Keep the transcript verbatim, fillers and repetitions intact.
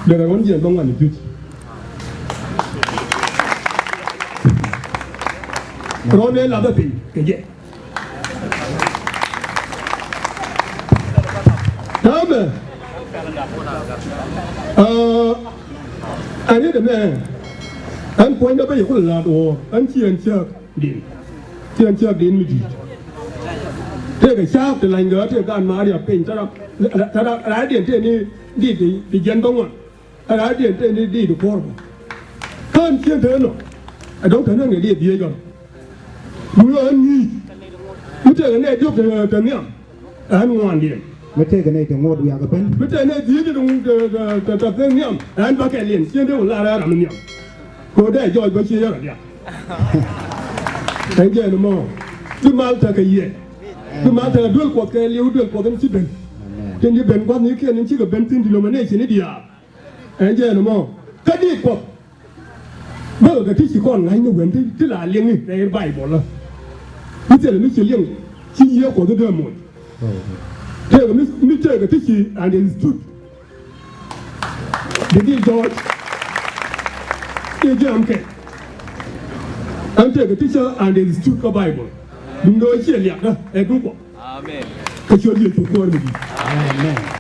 Dee kɛ ɣän jiɛn bä ŋuan i̱ juc. Rɔ̱ nɛ lathä piny kɛ jɛ. Täämɛ, aa, ɛn i̱ dee mɛ, ɛn puɔ̱nydä bä yɛ kulɛ la̱t ɣöö ɛn ci ɛn cääk din. Ci ɛn cääk din mi di̱i̱t. Tëëkɛ cääk ti lany gɛ tëëk gaan ma̱a̱r yɛ piny tara, tara raadiɛn tëë ni di̱i̱t ti jiɛn bä ŋuan. Ɛ raadiɛn tëë ni diit kuɔr bä. Kä ɛn cieŋ te nɔ. Ɛ dɔ̱ŋ te näŋ ɛ diet dhieec ɣɔn. Duundɛ ɣän ŋi̱i̱c. Mi tëëkɛ nɛy diɔ̱k te, te nhiam. Ɛ ɣän ŋuandiɛn. Mi tëëkɛ nɛy te ŋuɔ̱t wiak ɛ ben. Mi tëëkɛ nɛy dhieec te, te, te, te, te nhiam. Ɛ ɣän bäkɛliɛn. Cieŋ te wä lar ɛ ram nhiam. Kɛ ɣöö dee jɔɔc bä cie yɛn rɔ diaal. Ɛn jɛn ɛmɔ. Bi mal tekɛ yɛ. Bi mal tekɛ duel Kuɔth kɛ liw duel Kuɔth in ci ben. Amen. Tin ci ben gua̱thnikiɛn in cikɛ ben thi̱n ti nomination i̱ diaal. Ɛn jɛn ɛmɔ kä diit Kuɔth. Bäkɛ kɛ ti ci kɔn ŋa̱cni wen ti, ti la liŋ i̱ rɛy Baibol ɛ. Mi thilɛ mi ci liŋ ci Yiëë Kuɔth i̱ dee moc. Tëëkɛ mi, mi tëëkɛ ti ci understood. Di di jɔɔc i̱ jiɛm kɛ. Ɛn tëëkɛ ti ci understood kä Baibol. Duundɛ ɣöö ciɛ liak ɛ duŋ Kuɔth. Amen. Kä ciöt Yecu Kuäär mi di̱i̱t. Amen.